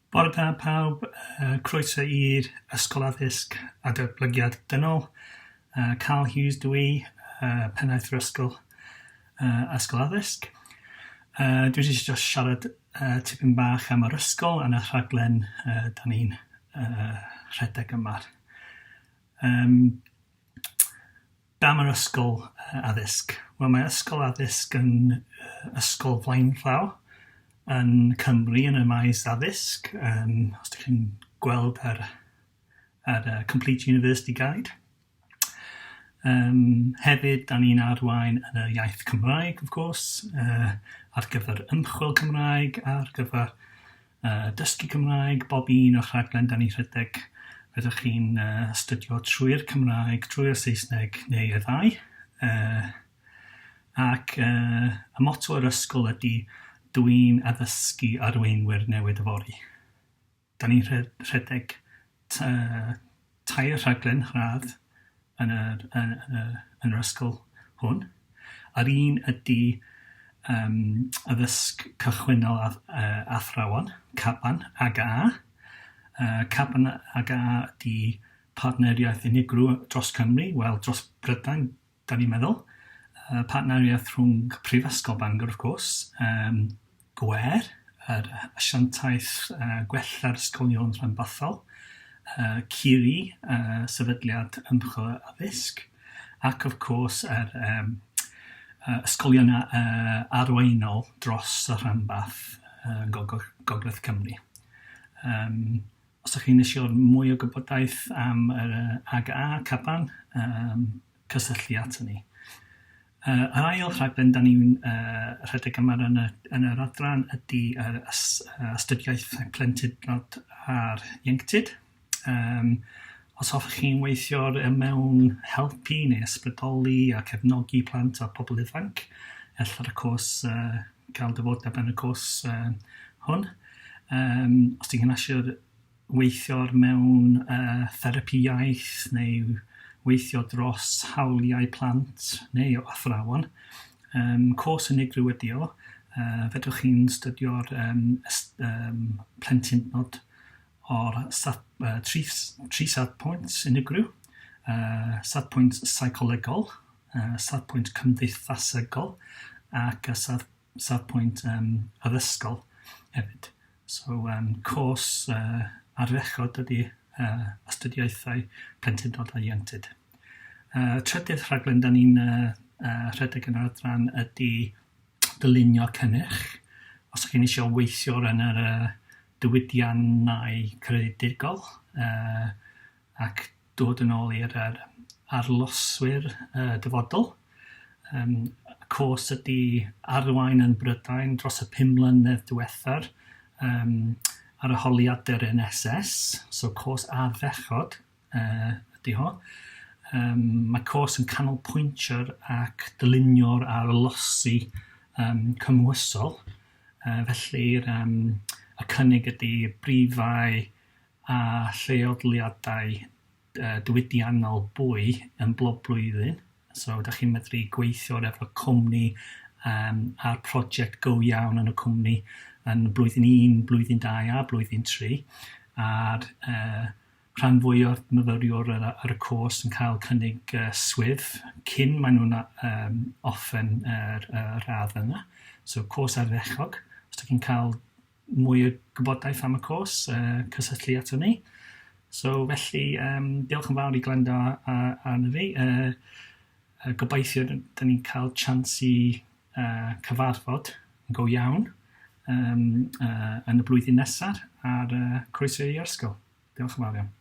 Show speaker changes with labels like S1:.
S1: Bore da pawb, croeso i'r Ysgol Addysg a Datblygiad Dynol. Carl Hughes dw i, pennaeth yr ysgol, Ysgol Addysg. Dwi jyst eisiau siarad tipyn bach am yr ysgol a y rhaglen da ni'n rhedeg yma. Be am yr ysgol addysg? Wel mae ysgol addysg yn ysgol flaenllaw yn Cymru yn y maes addysg yym os dych chi'n gweld ar ar y Complete University Guide. Yym hefyd 'dan ni'n arwain yn y iaith Cymraeg of course yy ar gyfer ymchwil Cymraeg ar gyfer Dysgu Cymraeg, bob un o'r rhaglen 'dan ni'n rhedeg, rydych chi'n astudio trwy'r Cymraeg, trwy'r Saesneg neu y ddau. Ac y motto yr ysgol ydy 'Dw i'n addysgu arweinwyr newid yfory'. 'Dan ni'n rhedeg tair rhaglen radd yn yr yn yn y yn yr ysgol hwn. A'r un ydy yym addysg cychwynnol athrawon, Caban AGA. Caban AGA ydy partneriaeth unigryw dros Cymru, wel dros Brydain 'dan ni'n meddwl. Partneriaeth rhwng Prifysgol Bangor wrth gwrs, yym Gwer, yr asiantaeth gwella'r ysgolion rhanbarthol, Ciri, sefydliad ymchwil addysg, ac of course yr yym ysgolion arwainol dros y rhanbarth yn Gogledd Cymru. Yym os dach chi'n isio mwy o gwybodaeth am yr AGA Caban, yym cysylltu ato ni. Yr ail rhaglen 'dan ni'n rhedeg yma yn y yn yr adran ydy yr astudiaeth plentyndod a'r ieuenctid. Yym os hoffech chi'n weithio mewn helpu neu ysbrydoli a cefnogi plant a pobl ifanc, ella'r cwrs cael diddordeb yn y cwrs hwn. Yym os ti'n cynasio weithio mewn therapi iaith neu weithio dros hawliau plant neu athrawon. Yym cwrs unigryw ydi o. Fedrwch chi'n astudio'r yym yym plentyndod o'r tri safbwynt unigryw. Safbwynt seicolegol, safbwynt cymdeithasegol ac y safbwynt yym addysgol hefyd. So yym cwrs ardderchog ydy astudiaethau plentyndod a ieuenctid. Trydydd rhaglen 'dan ni'n rhedeg yn yr adran ydy dylunio cynnyrch. Os 'dach chi'n isio weithio yn yr diwydiannau creadigol ac dod yn ôl i'r yr arloeswyr dyfodol. Yym y cwrs ydy arwain yn Brydain dros y 5 mlynedd diwethaf yym ar arholiadau'r NSS, so cwrs ardderchog ydy ho. Yym mae cwrs yn canolbwyntio ac dylunio'r arloesi yym cymhwysol, felly'r yym y cynnig ydy brifau a lleoliadau diwydiannol bwy yn bob blwyddyn. So dach chi'n medru gweithio efo cwmni yym ar project go iawn yn y cwmni yn blwyddyn un, blwyddyn dau a blwyddyn tri a'r rhan fwya o'r myfyriwr ar y ar y cwrs yn cael cynnig swydd cyn maen nhw'n yym orffen yr radd yna. So cwrs ardderchog. Os dach chi'n cael mwy o gwybodaeth am y cwrs, cysylltu ato ni. So felly yym diolch yn fawr i gwrando arno fi. Gobeithio 'dan ni'n cael chance i cyfarfod yn go iawn yym yn y blwyddyn nesaf ar croeso i'r ysgol. Diolch yn fawr iawn.